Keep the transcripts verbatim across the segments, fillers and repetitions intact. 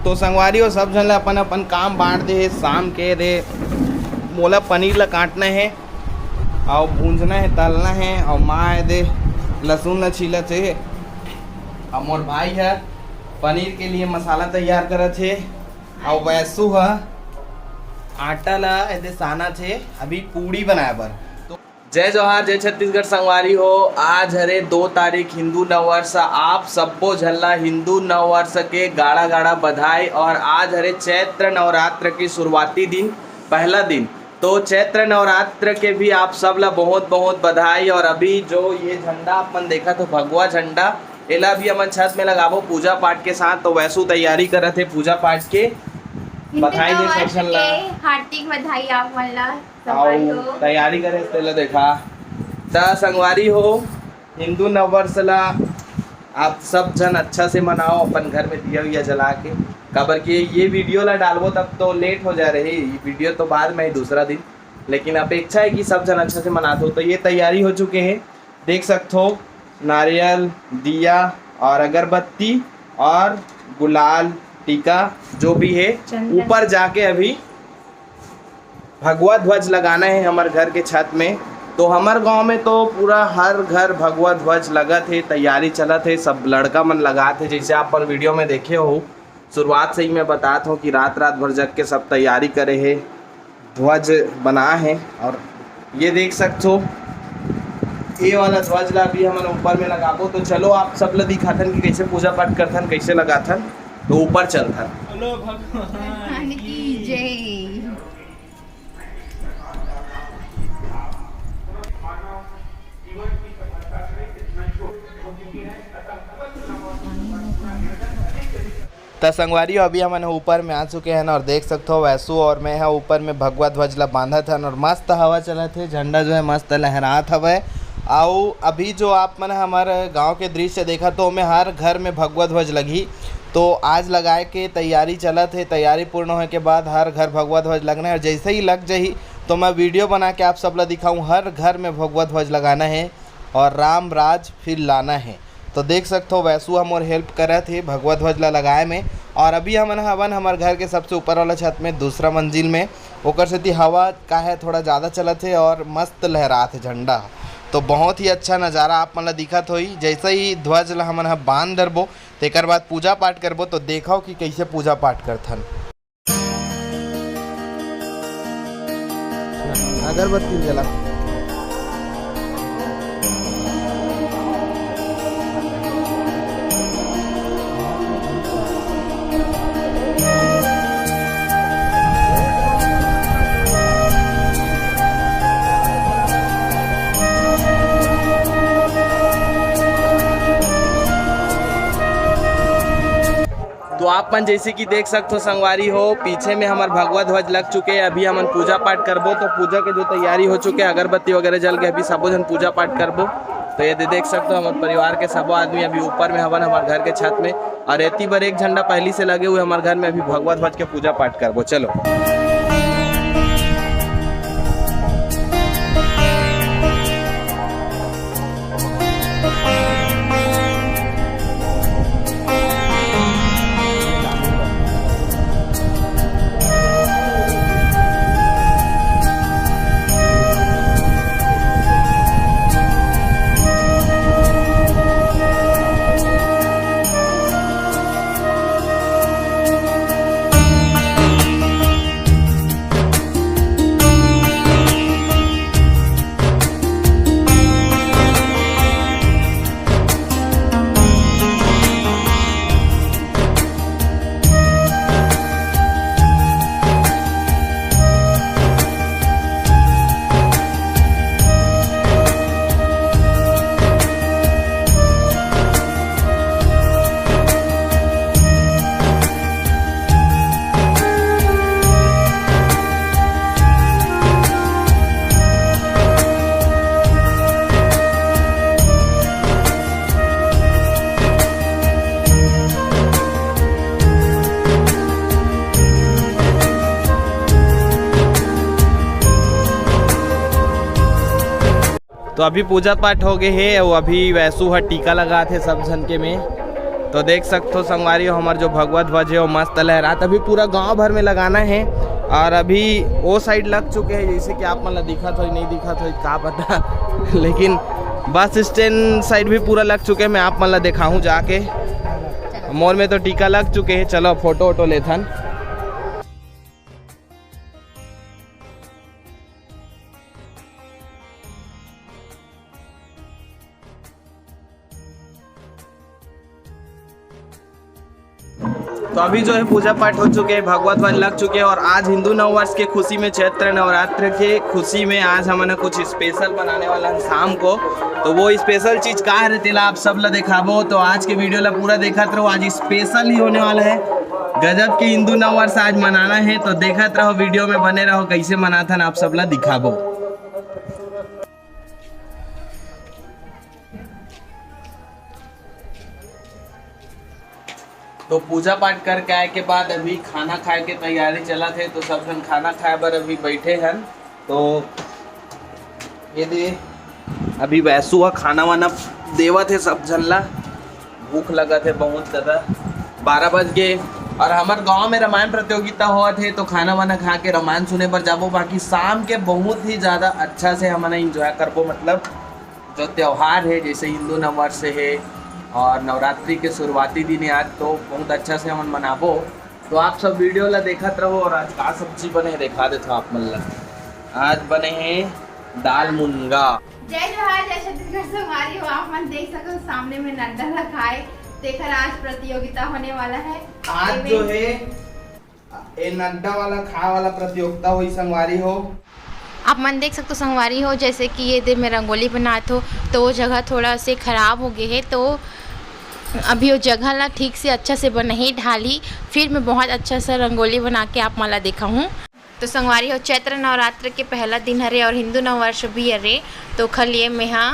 तो संगवारी हो, सब झन ला अपन अपन काम बांट दे हे। शाम के दे मोला पनीर ला काटना हे, अउ भूंजना हे, तलना हे, अउ माँ हे दे लहसुन ला छीलत हे, अउ मोर भाई ह पनीर के लिए मसाला तैयार करत हे, अउ वैसु ह आटा ला ए दे सानत हे अभी पूड़ी बनाए बर। तो जय जोहार, जय छत्तीसगढ़ संगवारी हो। आज हरे दो तारीख हिंदू नववर्ष। आप सब्बो झन ला हिंदू नववर्ष के गाड़ा गाड़ा बधाई। और आज हरे चैत्र नवरात्र के शुरुआती दिन, पहला दिन। तो चैत्र नवरात्र के भी आप सब ला बहुत बहुत बधाई। और अभी जो ये झंडा आप मन देखत हो, भगवा झंडा, एला भी हमन छत में लगाबो पूजा पाठ के साथ। तो वैसु तैयारी करत हे पूजा पाठ के। हिंदू बधाई दे नववर्ष सब झन ला। के हार्दिक बधाई आप मन ला। संगवारी हो। तैयारी करे तेला देखा। त संगवारी हो, हिंदू नववर्ष ला आप सब झन अच्छा से मनाओ, अपन घर में दिया विया जला के, काबर कि ये वीडियो ला डालबो तब तो लेट हो जा रही, ये वीडियो तो बाद में ही दूसरा दिन, लेकिन अपेक्षा है कि सब झन अच्छा से मनात हो। तो ये तैयारी हो चुके हैं, देख सकत हो, नारियल, दिया और अगरबत्ती और गुलाल, टीका, जो भी है, चंदन। ऊपर जाके अभी भगवा ध्वज लगाना है हमर घर के छत में। तो हमर गांव में तो पूरा हर घर भगवा ध्वज लगत है, तैयारी चलत है, सब लड़का मन लगात है। जैसे आप मन वीडियो में देखे हो, शुरुआत से ही मैं बतात हूँ कि रात रात भर जग के सब तैयारी करे है, ध्वज बना है। और ये देख सकत हो, ये वाला ध्वज ला भी हमन ऊपर में लगाबो। तो चलो आप सब ला दिखाथन कि कैसे पूजा पाठ करथन, कैसे लगाथन। तो ऊपर चलथन। बोलो भगवान भगवान की की जय। त संगवारी हो, अभी हमन ह ऊपर में आ चुके हन और देख सकत हो, वैसु और मैं ह ऊपर में भगवा ध्वज ला बांधत हन और मस्त हवा चलत हे, झंडा जो है मस्त लहरात हवय। अउ अभी जो आप मन हमर गांव के दृश्य देखत हो, ओमे हर घर में भगवा ध्वज लगही। तो आज लगाए के तैयारी चलत हे, तैयारी पूर्ण होए के बाद हर घर भगवा ध्वज लगना है। और जैसे ही लग जाही तो मैं वीडियो बना के आप सब ला दिखाऊं, हर घर में भगवा ध्वज लगाना है और राम राज फिर लाना है। तो देख सकत हो, वैसु ह मोर हेल्प करत हे भगवा ध्वज ला लगाए में। और अभी हमन हवन हमर घर के सबसे ऊपर वाला छत में, दूसरा मंजिल में, ओकर सेती हवा का है थोड़ा ज़्यादा चलत हे और मस्त लहरात हे झंडा। तो बहुत ही अच्छा नज़ारा आप मन ला दिखत होही। जैसे ही ध्वज ला हमन ह बांध डरबो, तेकर बाद पूजा पाठ करबो। तो देखव कि कैसे पूजा पाठ करथन। अगरबत्ती जला। तो आप मन जैसे कि देख सकत हो संगवारी हो, पीछे में हमर भगवा ध्वज लग चुके हे। अभी हमन पूजा पाठ करबो, तो पूजा के जो तैयारी हो चुके हे, अगरबत्ती वगैरह जल के अभी सबो झन पूजा पाठ करबो। तो ये दे देख सकत हो, हमर परिवार के सबो आदमी अभी ऊपर में हवन, हमर घर के छत में। और एती बर एक झंडा पहली से लगे हुए हमर घर में, अभी भगवा ध्वज के पूजा पाठ करबो। चलो। तो अभी पूजा पाठ हो गए हे, अउ अभी वैसु ह टीका लगात हे सब झन के में। तो देख सकथो संगवारी हो, हमर जो भगवा ध्वज हे, वो मस्त लहरात। अभी पूरा गांव भर में लगाना हे और अभी वो साइड लग चुके हे, जैसे कि आप मन ला दिखत होही, नहीं दिखत होही, का पता। लेकिन बस स्टैंड साइड भी पूरा लग चुके हे, मैं आप मन ला देखाहूँ जाके। मोर में तो टीका लग चुके हे। चलो, फोटो वोटो लेथन। तो अभी जो है, पूजा पाठ हो चुके हैं, भगवा ध्वज लग चुके हैं और आज हिंदू नववर्ष के खुशी में, चैत्र नवरात्र के खुशी में आज हमन कुछ स्पेशल बनाने वाला है शाम को। तो वो स्पेशल चीज का है, तेला आप सब ला दिखाबो। तो आज के वीडियो ला पूरा देखत रहो, आज स्पेशल ही होने वाला है। गजब के हिंदू नववर्ष आज मनाना है, तो देखत रहो, वीडियो में बने रहो, कैसे मनाथन आप सब ला दिखाबो। तो पूजा पाठ करके आए के बाद अभी खाना खाए के तैयारी चलत हे। तो सब झन खाना खाए बर अभी बैठे हन। तो ये दे, अभी वैसू ह खाना वाना देवत हे सब झन ला। भूख लगत हे बहुत ज़्यादा, बारह बज गे। और हमर गांव में रामायण प्रतियोगिता होवत हे, तो खाना वाना खा के रामायण सुने बर जाबो। बाकी शाम के बहुत ही ज़्यादा अच्छा से हमन एंजॉय करबो, मतलब जो त्यौहार हे, जैसे हिंदू नववर्ष हे और नवरात्रि के शुरुआती दिन हे आज, तो बहुत अच्छा से हमन मनाबो। तो आप सब वीडियो ला देखत रहो। और आज का सब्जी बने हे, देखा देथो आप मन ला। आज बने हे दाल मुनगा। जय जोहार, जय छत्तीसगढ़ संगवारी हो। आप मन देख सको सामने में नड्डा ला खाए, तेकर आज प्रतियोगिता होने वाला है। आज एमे जो है, ए नड्डा वाला खाए वाला प्रतियोगिता होही संगवारी हो। आप मन देख सकते हो संगवारी हो, जैसे कि ये दे मैं रंगोली बनात हो, तो वो जगह थोड़ा से खराब हो गए है, तो अभी वो जगह ला ठीक से अच्छा से बनाही ढालही, फिर मैं बहुत अच्छा सा रंगोली बना के आप मन ला दिखाहूँ। तो संगवारी हो, चैत्र नवरात्र के पहला दिन हरे और हिंदू नववर्ष भी हरे, तो ओखर लिए मैं हा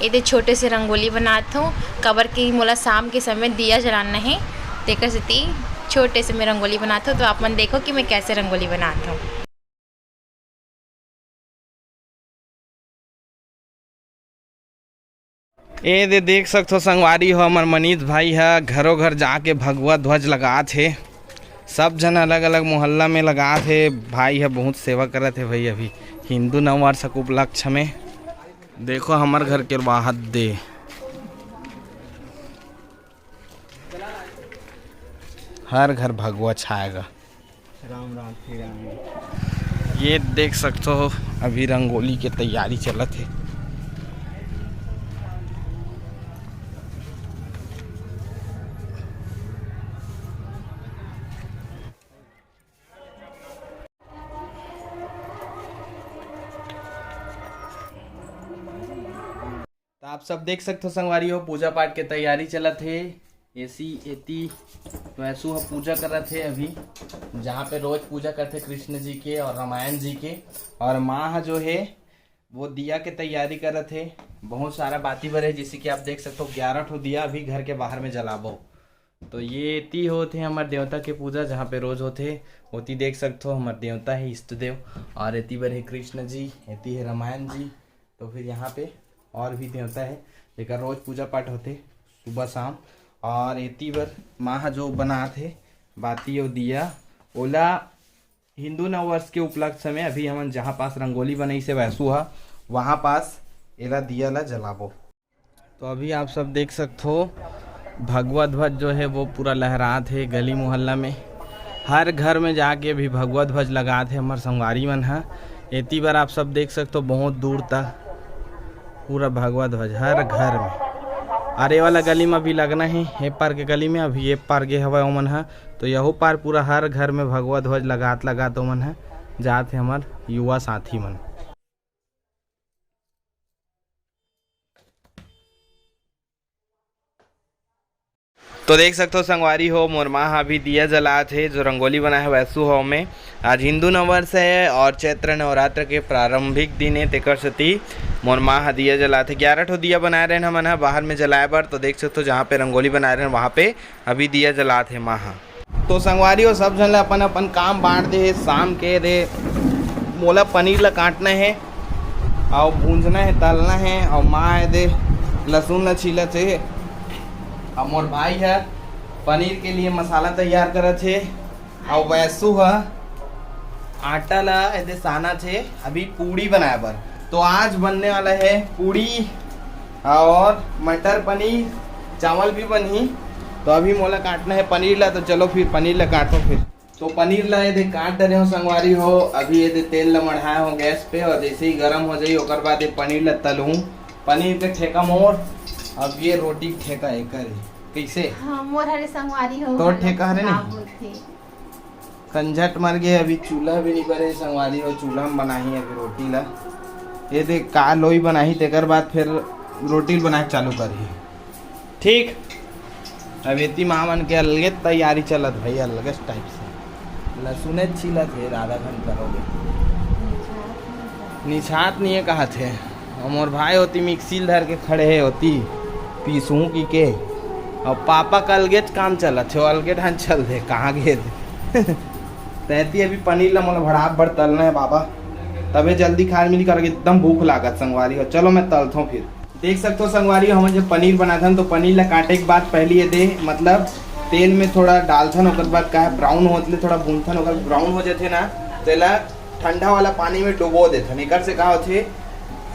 एदे छोटे से रंगोली बनात हूँ, काबर कि मोला शाम के समय दिया जलाना है, तेकर सेती छोटे से मैं रंगोली बनात हूँ। तो आप मन देखो कि मैं कैसे रंगोली बनात हूँ। ए दे देख सकथो संगवारी हो, हमर मनीष भाई ह घरो घर जाके भगवा ध्वज लगात हे। सब झन अलग-अलग मोहल्ला में लगात हे। भाई ह बहुत सेवा करत हे भाई। अभी हिंदू नववर्ष के उपलक्ष्य में देखो हमर घर के बाहर दे, हर घर भगवा छाएगा। राम राम श्री राम। ये देख सकते हो, अभी रंगोली के तैयारी चलत हे। तो आप सब देख सकते हो संगवारी हो, पूजा पाठ के तैयारी चलत हे। एसी एती वैसू ह पूजा करत हे अभी, जहाँ पे रोज पूजा करथे कृष्ण जी के और रामायण जी के। और माँ ह जो हे वो दिया के तैयारी करत हे, बहुत सारा बाती बर हे, जैसे कि आप देख सकते हो ग्यारह ठो दिया अभी घर के बाहर में जलाबो। तो ये एती होत हे हमर देवता के पूजा, जहाँ पे रोज होत हे। ओती देख सकते हो हमर देवता हे इष्ट देव, और एती बर हे कृष्ण जी, एती हे रामायण जी। तो फिर यहाँ पे और भी देवता हे, जेकर रोज पूजा पाठ होथे सुबह शाम। और एती बर माँ ह जो बनात हे बाती अउ दिया, ओला हिंदू नववर्ष के उपलक्ष्य में अभी हमन जहाँ पास रंगोली बनाइस हे वैसू ह, वहाँ पास एला दिया ला जलाबो। तो अभी आप सब देख सकथो, भगवा ध्वज जो है वो पूरा लहरात है गली मोहल्ला में। हर घर में जाके भी भगवा ध्वज लगात है हमर संगवारी मन ह। एती बर आप सब देख सकथो, बहुत दूर तक पूरा भगवा ध्वज हर घर में। अरे वाला गली में अभी लगना है, ए पार के गली में अभी ए पार गे हवय ओमन ह। तो यहू पार पूरा हर घर में भगवा ध्वज लगात लगात ओमन ह जात है हमर युवा साथी मन। तो देख सकथो संगवारी हो, मोर माँ ह अभी दिया जलात हे, जो रंगोली बनाए हे वैसू ह ओमे। आज हिंदू नववर्ष है और चैत्र नवरात्र के प्रारंभिक दिन है, तेकर सेती मोर माँ ह दिया जलात हे। ग्यारह ठो दिया बनाए रहन हमन ह बाहर में जलाए बर, तो देख सकथो जहाँ पे रंगोली बनाए रहन वहाँ पे अभी दिया जलात हे माँ ह। तो संगवारी हो, सब झन ल अपन अपन काम बांट दे हे। शाम के दे मोला पनीर ल काटना हे, अउ भूंजना हे, तलना हे, अउ माँ हे दे लहसुन ल छीलत हे, अउ मोर भाई ह पनीर के लिए मसाला तैयार करत हे। अउ वैसु ह आटा ला एदे सानत हे अभी पूड़ी बनाए बर। तो आज बनने वाला है पूड़ी और मटर पनीर, चावल भी बनही। तो अभी मोला काटना है पनीर ला, तो चलो फिर पनीर ला काटो फिर। तो पनीर ला एदे काट डरे हो संगवारी हो। अभी एदे तेल ला मढ़ाए हो गैस पे, और जैसे ही गरम हो जाई ओकर बाद ये पनीर ला तलहूँ। पनीर के ठेका मोर, अब ये रोटी के ठेका एकर हे। कैसे? हाँ, मोर हरे संगवारी हो, तोर ठेका हरे नहीं? कंझट मर गए, अभी चूल्हा भी नहीं बरे संगवारी हो, चूल्हा में बनाही अभी रोटी ला। ये देख का लोई बनाही, तेकर बाद फिर रोटी बनाए चालू करही। ठीक, अब एती माँ मन के अलगे तैयारी चलत भाई, अलगे टाइप से लहसुने छीलत हे, आधा घंटा हो गया। निछात नहीं है कहत हे। और मोर भाई होती मिक्सी ल धर के खड़े हे होती पीसू की के। और पापा का अलगेच काम चलत हे, वो अलगे ढंग चल दे कहाँ गे दे। तैती अभी पनीर ला मोला भड़ाप भड़ तलना है बाबा, तबे जल्दी खाए मिली करके एकदम भूख लागत संगवारी हो। चलो मैं तलथों फिर। देख सकते हो संगवारी हो, हमन जब पनीर बनाथन तो पनीर ला काटे के बाद पहली ये दे मतलब तेल में थोड़ा डालथन, ओकर बाद का है ब्राउन होत ले थोड़ा भूनथन, ओकर ब्राउन हो जाथे ना तेला ठंडा वाला पानी में डुबो देथन। एकर से का होथे,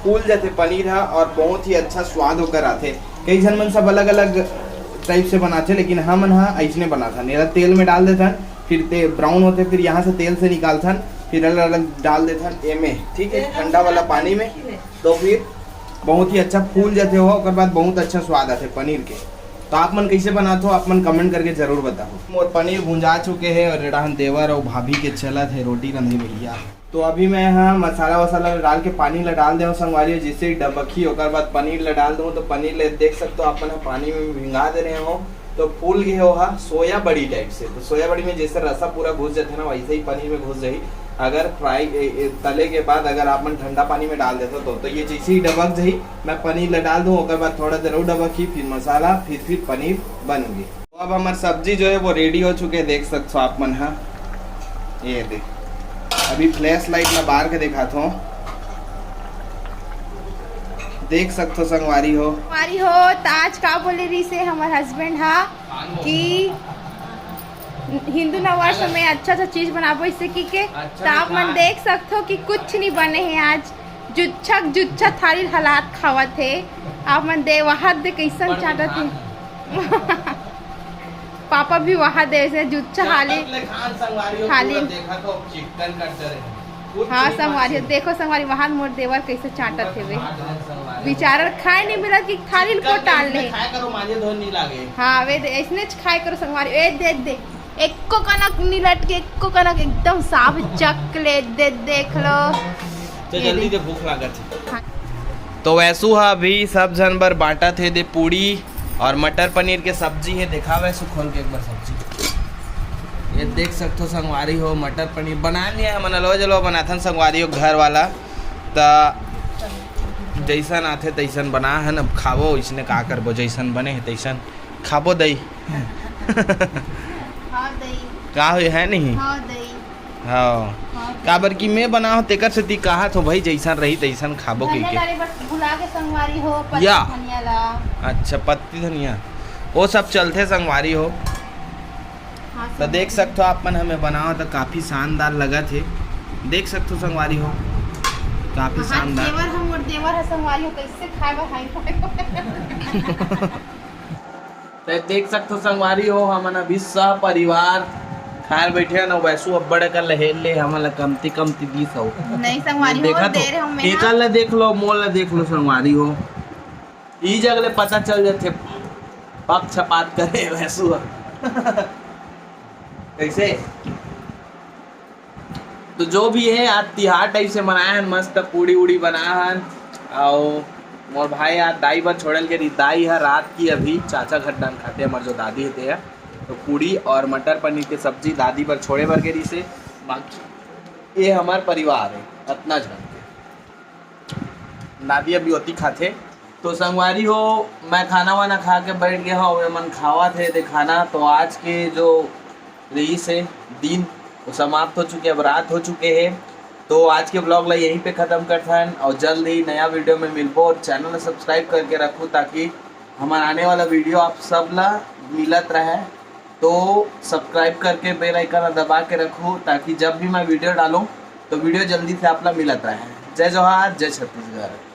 फूल जाथे पनीर ह और बहुत ही अच्छा स्वाद ओकर आथे। कई झन मन सब अलग-अलग टाइप से बनाथे, लेकिन हमन ह अइसने बनाथन। एला तेल में डाल देथन, फिर ते ब्राउन होथे, फिर यहाँ से तेल से निकालथन, फिर अलग-अलग डाल देथन एमे, ठीक है, ठंडा वाला पानी में। तो फिर बहुत ही अच्छा फूल जाथे हो, ओकर बाद बहुत अच्छा स्वाद आथे पनीर के। तो आप मन कैसे बनात हो, आप मन कमेंट करके जरूर बताओ। मोर पनीर भुंजा चुके हे और रेड़ाहन देवर और भाभी के चलत हे रोटी रंधे भैया। तो अभी मैं यहाँ मसाला वसाला डाल के पानी ला डाल दे हूँ संगवारी, जिससे डबकी, ओकर बाद पनीर ला डाल दूँ। तो पनीर ले देख सकते हो आप मन ह पानी में भिंगा दे रहे हो, तो फूल गए हो हा सोया बड़ी टाइप से। तो सोया बड़ी में जैसे रसा पूरा घुस जाथे ना, वैसे ही पनीर में घुस जाही। अगर फ्राई ए, ए, तले के बाद अगर आप मन ठंडा पानी में डाल देते हो तो, तो ये जैसे ही डबक जाही, मैं पनीर ला डाल दूँ, ओकर बाद थोड़ा देर और डबकी, फिर मसाला, फिर फिर पनीर बन गई। तो अब हमार सब्जी जो है वो रेडी हो चुके हैं, देख सकते हो आप मन हा। ये दे, अभी फ्लैश लाइट ला बार के दिखाता हूँ, देख सकते हो संगवारी हो। संगवारी हो, तो आज का बोले रही से हमार हस्बैंड हा कि हिंदू नववर्ष में अच्छा अच्छा चीज बनाबो, इससे की के। अच्छा तो आप मन देख सकते हो कि कुछ नहीं बने हैं आज, जुच्छा जुच्छा थाली हालात खावत हे। आप मन दे वहाद दे कैसन चाटत हे। पापा भी वहाद दे से जुच्छा हाली। थाली। देखा तो चिकन कट करे। हाँ संगवारी, देखो संगवारी, वहाद मोर देवर कैसे चाटत हे वे। बेचारा खाए नहीं मिला कि थाली को टाल ले। खाया करो, माजे धोए नहीं लागे। हाँ वे ऐसने खाए करो संगवारी। ए दे दे, एको कनक नहीं लटके, एको कनक, एकदम साफ चॉकलेट दे, देख लो। तो जल्दी दे, भूख लागत है। हाँ। तो वैसू हा अभी सब झन बर बांटत हे दे पूड़ी और मटर पनीर के सब्जी है। देखा वैसू खोल के एक बार सब्जी, ये देख सकते हो संगवारी हो, मटर पनीर बना लिया हमन, अलवा जलवा बनाथन संगवारी हो घर वाला। त जैसन आथे तैसन बना है न, अब खाबो इसने का करबो, जैसन बने है तैसन खाबो दई। हाँ दई। का होय है नहीं? हाँ दई। हाँ। हाँ दई। काबर कि मैं बना हो तेकर से ती कहा थो भाई जैसन रही तैसन खाबो की के। भुला के संगवारी हो, पत्ती धनिया ला। अच्छा पत्ती धनिया वो सब चलथे संगवारी हो। हाँ, तो देख सकते हो आप मन हमें बनाओ तो काफी शानदार लगत हे। देख सकते हो संगवारी हो, काफी हाँ, शानदार। देवर हम और देवर है संगवारी हो, कैसे खाए बर हाई फाई। तो देख सकते हो संगवारी हो, हमन अभी सह परिवार खाए बैठे हैं ना, वैसू अब्बड़ कर लहेल ले हमन ला कमती कमती दीस हो। नहीं संगवारी हो, देखा तो दे रहे हो मैं एकर ला देख लो, मोल ला देख लो संगवारी हो। ई जग ले पता चल जाथे पक्षपात करे वैसू ह। कैसे? तो जो भी है आज तिहार टाइप से मनाए हन, मस्त पूड़ी उड़ी बनाए हन। और मोर भाई आज दाई बर छोड़ल के रही, दाई ह रात की अभी चाचा घर डान खाते हमर जो दादी हे ते ह। तो पूड़ी और मटर पनीर के सब्जी दादी बर छोड़े बर के रही से। बाकी ये हमार परिवार है अतना झन के। दादी अभी ओती खाथे। तो संगवारी हो, मैं खाना वाना खा के बैठ गया हूँ, ये मन खावा थे दे खाना। तो आज के जो रईस है दिन, वो समाप्त हो चुके, अब रात हो चुके हैं। तो आज के ब्लॉग ला यहीं पे ख़त्म करथन और जल्द ही नया वीडियो में मिलबो। और चैनल ला सब्सक्राइब करके रखू ताकि हमारा आने वाला वीडियो आप सब ला मिलत रहे। तो सब्सक्राइब करके बेल आइकन दबा के रखो, ताकि जब भी मैं वीडियो डालूँ तो वीडियो जल्दी से आप ला मिलत रहे। जय जोहार, जय छत्तीसगढ़।